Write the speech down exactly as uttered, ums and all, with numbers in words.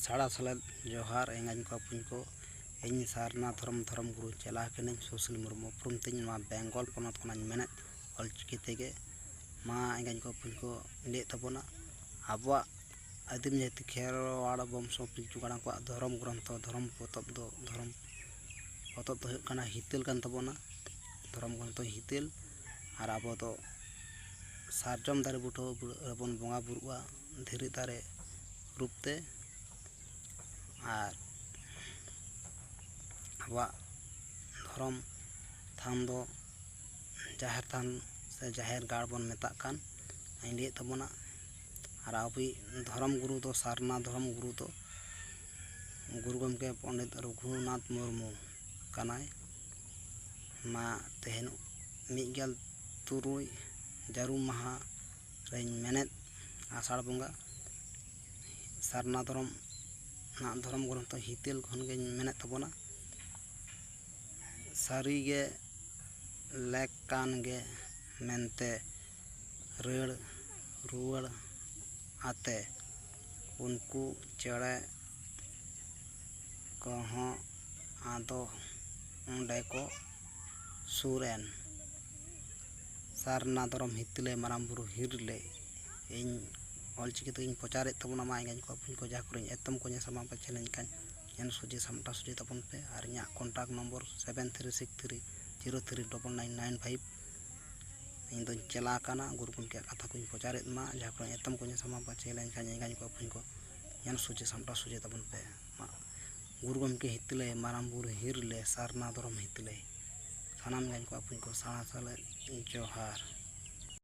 ᱥᱟᱲᱟ ᱥᱮᱞᱮᱫ ᱡᱚᱦᱟᱨ ᱮᱸᱜᱟᱧ ᱠᱚ ᱟᱹᱯᱩᱧ ᱠᱚ᱾ ᱤᱧ ᱥᱟᱨᱱᱟ ᱫᱷᱚᱨᱚᱢ ᱫᱷᱚᱨᱚᱢ ᱜᱩᱨᱩ ᱪᱮᱞᱟ ᱠᱟᱹᱱᱟᱹᱧ ᱥᱩᱥᱤᱞ ᱢᱩᱨᱢᱩ ᱩᱯᱨᱩᱢ ᱛᱤᱧ ᱱᱚᱣᱟ ᱵᱮᱝᱜᱚᱞ ᱯᱚᱱᱚᱛ ᱠᱷᱚᱱᱟᱜ ᱤᱧ ᱢᱮᱱᱮᱫ ᱚᱞᱪᱤᱠᱤ ᱛᱮᱜᱮ᱾ ᱢᱟ ᱮᱸᱜᱟᱧ ᱠᱚ ᱟᱹᱯᱩᱧ ᱠᱚ ᱞᱟᱹᱭᱮᱫ ᱛᱟᱵᱚᱱᱟ ᱟᱵᱚᱣᱟᱜ ᱟᱹᱫᱤᱢ ᱡᱟᱹᱛᱤ ᱠᱷᱮᱨᱣᱟᱲ ᱵᱚᱝᱥᱚ ᱯᱤᱞᱪᱩ ᱜᱟᱲᱟᱝ ᱠᱚᱣᱟᱜ ᱫᱷᱚᱨᱚᱢ ᱜᱨᱚᱱᱛᱷᱚ ᱫᱷᱚᱨᱚᱢ ᱯᱚᱛᱚᱵ ᱫᱚ ᱫᱷᱚᱨᱚᱢ ᱯᱚᱛᱚᱵ ᱫᱚ ᱦᱩᱭᱩᱜ ᱠᱟᱱᱟ ᱦᱤᱛᱟᱹᱞ ᱠᱟᱱ ᱛᱟᱵᱚᱱᱟ᱾ ᱫᱷᱚᱨᱚᱢ ᱜᱨᱚᱱᱛᱷᱚ ᱦᱤᱛᱟᱹᱞ᱾ ᱟᱨ ᱟᱵᱚ ᱫᱚ ᱥᱟᱨᱡᱚᱢ ᱫᱟᱨᱮ ᱵᱩᱴᱟᱹ ᱨᱮᱵᱚᱱ ᱵᱚᱸᱜᱟ ᱵᱩᱨᱩᱜᱼᱟ ᱫᱷᱤᱨᱤ ᱫᱟᱨᱮ ᱨᱩᱯ ᱛᱮ᱾ ᱟᱨ ᱟᱵᱚᱣᱟᱜ ᱫᱷᱚᱨᱚᱢ ᱛᱷᱟᱱ ᱫᱚ ᱡᱟᱦᱮᱨ ᱛᱷᱟᱱ ᱥᱮ ᱡᱟᱦᱮᱨ ᱜᱟᱲ ᱵᱚᱱ ᱢᱮᱛᱟᱜ ᱠᱟᱱ, ᱤᱧ ᱞᱟᱹᱭᱮᱫ ᱛᱟᱵᱚᱱᱟ᱾ ᱟᱨ ᱟᱵᱚᱭᱤᱡ ᱫᱷᱚᱨᱚᱢ ᱜᱩᱨᱩ ᱫᱚ, ᱥᱟᱨᱱᱟ ᱫᱷᱚᱨᱚᱢ ᱜᱩᱨᱩ ᱫᱚ ᱜᱩᱨᱩ ᱜᱚᱢᱠᱮ ᱯᱚᱱᱰᱤᱛ ᱨᱚᱜᱷᱩᱱᱟᱛᱷ ᱢᱩᱨᱢᱩ ᱠᱟᱱᱟᱭ᱾ ᱢᱟ ᱛᱮᱦᱮᱧ ᱢᱤᱫ ᱜᱮᱞ ᱛᱩᱨᱩᱭ ᱡᱟᱹᱨᱩᱢ ᱢᱟᱦᱟ ᱨᱮᱧ ᱢᱮᱱᱮᱫ ᱟᱥᱟᱲ ᱵᱚᱸᱜᱟ ᱥᱟᱨᱱᱟ ᱫᱷᱚᱨᱚᱢ, ᱱᱟᱜ ᱫᱷᱚᱨᱚᱢ ᱜᱨᱚᱱᱛᱷᱚ ᱦᱤᱛᱟᱹᱞ ᱠᱷᱚᱱ ᱜᱮᱧ ᱢᱮᱱᱮᱫ ᱛᱟᱵᱚᱱᱟ᱾ ᱥᱟᱹᱨᱤ ᱜᱮ ᱞᱮᱠ ᱠᱟᱱ ᱜᱮ ᱢᱮᱱᱛᱮ ᱨᱟᱹᱲ ᱨᱩᱣᱟᱹᱲ ᱟᱛᱮ ᱩᱱᱠᱩ ᱪᱮᱬᱮ ᱠᱚᱦᱚᱸ ᱟᱫᱚ ᱚᱸᱰᱮ ᱠᱚ ᱥᱩᱨ ᱮᱱ᱾ ᱥᱟᱨᱱᱟ ᱫᱷᱚᱨᱚᱢ ᱦᱤᱛᱟᱹᱞᱮ ᱢᱟᱨᱟᱝ ᱵᱩᱨᱩ ᱦᱤᱨᱞᱮ ᱤᱧ ᱚᱞᱪᱤᱠᱤ ᱛᱮᱜᱮᱧ ᱯᱨᱚᱪᱟᱨᱮᱫ ᱛᱟᱵᱚᱱᱟ᱾ ᱢᱟ ᱮᱸᱜᱟᱧ ᱠᱚ ᱟᱹᱯᱩᱧ ᱠᱚ ᱡᱟᱦᱟᱸ ᱠᱚᱨᱮᱧ ᱮᱛᱚᱢ ᱠᱚᱧᱮ ᱥᱟᱢᱟᱝ ᱯᱟᱪᱷᱮ ᱞᱮᱱᱠᱷᱟᱱ ᱧᱮᱞ ᱥᱚᱡᱷᱮ ᱥᱟᱢᱴᱟᱣ ᱥᱚᱡᱷᱮ ᱛᱟᱵᱚᱱ ᱯᱮ᱾ ᱟᱨ ᱤᱧᱟᱹᱜ contact number seven three six three zero three double nine nine five. ᱤᱧ ᱫᱚᱧ ᱪᱮᱞᱟ ᱟᱠᱟᱱᱟ ᱜᱩᱨᱩ ᱜᱚᱢᱠᱮᱭᱟᱜ ᱠᱟᱛᱷᱟ ᱠᱚᱧ ᱯᱨᱚᱪᱟᱨᱮᱫ ᱢᱟ᱾ ᱡᱟᱦᱟᱸ ᱠᱚᱨᱮ ᱮᱛᱚᱢ ᱠᱚᱧᱮ ᱥᱟᱢᱟᱝ ᱯᱟᱪᱷᱮ ᱞᱮᱱᱠᱷᱟᱱ ᱮᱸᱜᱟᱧ ᱠᱚ ᱟᱹᱯᱩᱧ ᱠᱚ ᱧᱮᱞ ᱥᱚᱡᱷᱮ ᱥᱟᱢᱴᱟᱣ ᱥᱚᱡᱷᱮ ᱛᱟᱵᱚᱱ ᱯᱮ᱾ ᱢᱟ ᱜᱩᱨᱩ ᱜᱚᱢᱠᱮ ᱦᱤᱛᱟᱹᱞᱮ ᱢᱟᱨᱟᱝ ᱵᱩᱨᱩ ᱦᱤᱨᱞᱮ ᱥᱟᱨᱱᱟ ᱫᱷᱚᱨᱚᱢ ᱦᱤᱛᱟᱹᱞᱮ ᱥᱟᱱᱟᱢ ᱮᱸᱜᱟᱧ ᱠᱚ ᱟᱹᱯᱩᱧ ᱠᱚ ᱥᱟᱲᱟ ᱥᱮᱞᱮᱫ ᱡᱚᱦᱟᱨ᱾